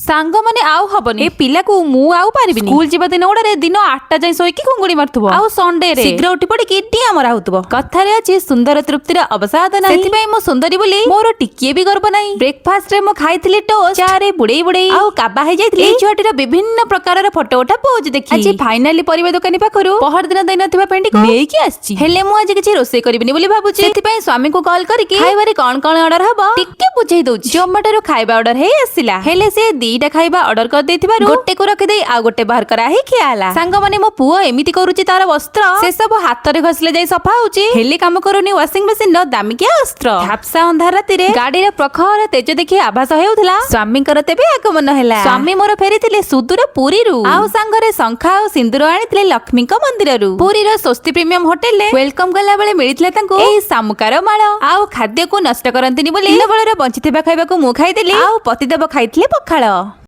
ସାଙ୍ଗମାନେ, ଆଉ ହବନି। ଏ ପିଲାକୁ ମୁଁ ଆଉ ପାରିବିନି। ସ୍କୁଲ ଯିବା ଦିନ ଗୁଡାରେ ଦିନ 8ଟା ଯାଏ ଶୋଇକି ଘୁଙ୍ଗୁଡି ମାରୁଥିବ ଆଉ ସଣ୍ଡେ ରେ ଶୀଘ୍ର ଉଠି ପଡିକି ଡିଆଁ ମରା ହଉଥିବ। କଥାରେ ଅଛି, ସୁନ୍ଦର ତୃପ୍ତିର ଅବସାଦ ନାହିଁ। ସେଥିପାଇଁ ମୁଁ ସୁନ୍ଦରୀ ବୋଲି ମୋର ଟିକିଏ ବି ଗର୍ବ ନାହିଁ। ବ୍ରେକଫାଷ୍ଟ ରେ ମୁଁ ଖାଇଥିଲି ଟୋଷ୍ଟ ଚା ରେ ବୁଡେଇ ବୁଡେଇ ଆଉ କାବା ହେଇଯାଇଥିଲି ଏଇ ଛୁଆଟିର ବିଭିନ୍ନ ପ୍ରକାରର ଫଟୋ ଉଠା ପୋଜ ଦେଖି। ଆଜି ଫାଇନାଲି ପରିବା ଦୋକାନୀ ପାଖରୁ ପହର ଦିନ ଦେଇନଥିବା ଭେଣ୍ଡିକୁ ନେଇକି ଆସିଛି। ହେଲେ ମୁଁ ଆଜି କିଛି ରୋଷେଇ କରିବିନି ବୋଲି ଭାବୁଛି। ସେଥିପାଇଁ ସ୍ୱାମୀଙ୍କୁ କଲ୍ କରିକି ଖାଇବାରେ କଣ କଣ ଅର୍ଡର ହବ ଟିକେ ବୁଝେଇ ଦଉଛି। ଜୋମାଟୋରୁ ଖାଇବା ଅର୍ଡର ହେଇ ଆସିଲା। ହେଲେ ସେ ଦିଟା ଖାଇବା ଅର୍ଡର କରିଦେଇଥିବାରୁ ଗୋଟେକୁ ରଖିଦେଇ ଆଉ ଗୋଟେ ବାହାର କରା ହେଇ ଖିଆ ହେଲା। ସାଙ୍ଗମାନେ, ମୋ ପୁଅ ଏମିତି କରୁଛି ତାର ବସ୍ତ୍ର, ସେ ସବୁ ହାତରେ ଘଷିଲେ ଯାଇ ସଫା ହଉଛି। ହେଲେ କାମ କରୁନି ୱାସିଂ ମେସିନ ର ଦାମିକିଆ ଅସ୍ତ୍ର। ଝାପ୍ସା ଅନ୍ଧାର ରାତିରେ ଗାଡିର ପ୍ରଖର ତେଜ ଦେଖି ଆଭାସ ହେଉଥିଲା ସ୍ୱାମୀଙ୍କର ତେବେ ଆଗମନ ହେଲା। ସ୍ୱାମୀ ମୋର ଫେରିଥିଲେ ସୁଦୂର ପୁରୀରୁ ଆଉ ସାଙ୍ଗରେ ଶଙ୍ଖା ଆଉ ସିନ୍ଦୁର ଆଣିଥିଲେ ଲକ୍ଷ୍ମୀଙ୍କ ମନ୍ଦିରରୁ। ପୁରୀର ସ୍ୱସ୍ତି ପ୍ରିମିୟମ ହୋଟେଲରେ welcome କଲା ବେଳେ ମିଳିଥିଲା ତାଙ୍କୁ ଏଇ ଶାମୁକାର ମାଳ। ଆଉ ଖାଦ୍ୟକୁ ନଷ୍ଟ କରନ୍ତିନି ବୋଲି ଦିନ ବେଳର ବଞ୍ଚିଥିବା ଖାଇବାକୁ ମୁଁ ଖାଇଦେଲି ଆଉ ପତିଦେବ ଖାଇଥିଲେ ପଖାଳ।